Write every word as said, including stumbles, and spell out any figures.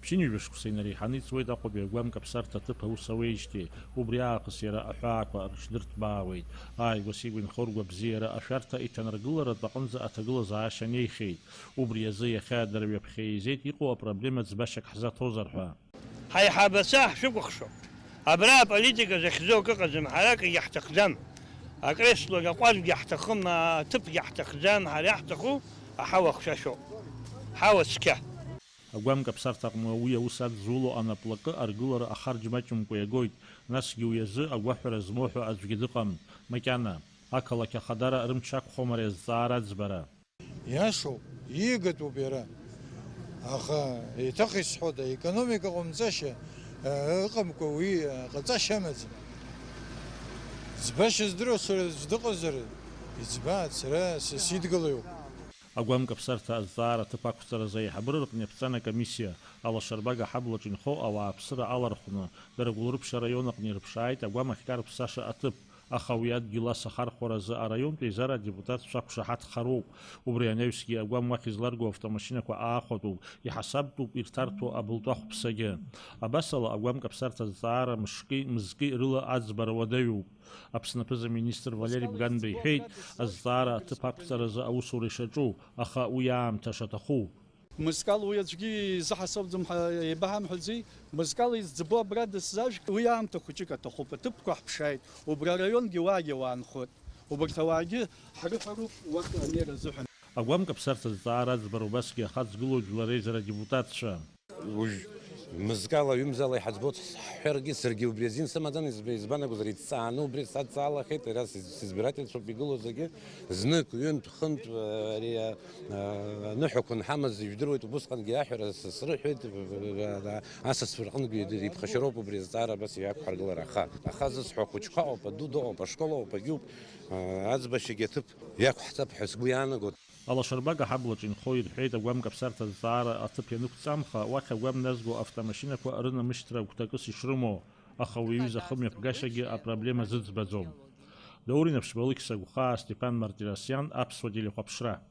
Ԥшьынҩажәа шықәса инареиҳаны иҵуеит Аҟәатәи агәам каԥсарҭа аҭыԥ аус ауеижьҭеи, убри аахыс иара аҳәаақәа рыҽдырҭбаауеит. Ааигәа-сигәа инхо ргәабзиара ашәарҭа иҭанаргыларатә аҟынӡа аҭагылазаашьа неихьеит. Убри азы иахьа дара ҩаԥхьа еизеит иҟоу апроблема ӡбашьак ҳзаҭозар ҳәа. Ҳаиҳабацәа ҳшәыкәыхшоуп. Абра аполитика захьӡу акы ыҟаӡам, ҳара акгьы ҳҭахӡам. Акреслогьы аҟәазгьы ҳҭахым, аҭыԥгьы ҳҭахӡам, ҳара иаҳҭаху аҳауа хшәашәоуп. Ҳауа цқьа. Агәам каԥсарҭа аҟны уи аус адзуло анаплакы аргылара ахарџь маҷымкәа иагоит, насгьы уи азы агәаҳәара змоу ҳәа аӡәгьы дыҟам. Макьана, ақалақь ахадара рымч ақәхом ари азҵаара аӡбара. Иашоуп, иигатәуп иара. Аха еиҭах исҳәоит, аекономика ҟамҵашьа, э, ыҟамкәа уи, э, ҟаҵашьа амаӡам. Ӡбашьа здыруа сара аӡә дыҟазар, иӡбааит, сара са сидгылаҩуп. Агәам каԥсарҭа азҵаара аҭыԥ ақәҵаразы аиҳабыра рыҟны иаԥҵан акомиссиа, алашарбага аҳаблаҿ инхо ауааԥсыра алархәны, дара Гәылрыԥшь араион аҟны ирыԥшааит агәам ахькарԥсаша аҭыԥ, аха уи адгьыл ас ахархәаразы араионтә еизара адепутатцәа ақәшаҳаҭхароуп. Убри анаҩсгьы агәам уахь изларго автомашьынақәа аахәатәуп, иҳасабтәуп ирҭарҭәо абылтәы ахәԥсагьы. Абасала, агәам каԥсарҭа азҵаара мышки мызки рыла аӡбара уадаҩуп. Аԥсны аԥыза-министр Валери Бганба иҳәеит, азҵаара аҭыԥ ақәҵаразы аусура ишаҿу, аха уи аамҭа шаҭаху. Мызкала уи аӡәгьы изыҳасабӡом ҳәа еибаҳамҳәаӡеи? Мызкала изӡбо абра дысзаажәг, уи аамҭа хәыҷык аҭахуп, аҭыԥқәа ҳԥшааит, убра араионгьы уаагьы уаанхоит, убарҭ ауаагьы ҳрыҳәароуп уахь анеира азыҳәан. Агәам каԥсарҭа азҵаара аӡбара убасгьы ахаҵгылоуп жәлар реизара адепутатцәа. Уажә мызкала, ҩымзала иҳаӡбоит ҳҳәаргьы, саргьы убри азин сымаӡам, изб-, избан акәзар, иҭҵааны убри садҵаалахьеит, иара сиз-, сизбирательцәоуп игылоу зегьы, знык, ҩынтә, хынтә, ари, а, аныҳәақәа анҳамаз ижәдыруеит, убысҟангьы аҳәара с-, срыҳәеит, асасцәа рҟынгьы иԥхашьароуп убри азҵаара абас иақәҳаргылара, аха, аха зысҳәо ахәыҷқәа ыҟоуп, аду дыҟоуп, ашкол ыҟоуп, агьуп, а, аӡбашьагьы аҭыԥ иақәҳҵап ҳәа сгәы иаанагоит. Алашарбага аҳаблаҿ инхо ирҳәеит агәам каԥсарҭа азҵаара аҭыԥ ианықәҵамха, уахь агәам назго автомашьынақәа рынамышьҭра агәҭакыс ишрымоу, аха уи аҩыза ахымҩаԥгашьагьы апроблема зыӡбаӡом. Даур Инаԥшьба, Алықьса Гәхаа, Степан Мартиросиан, Аԥсуа телехәаԥшра.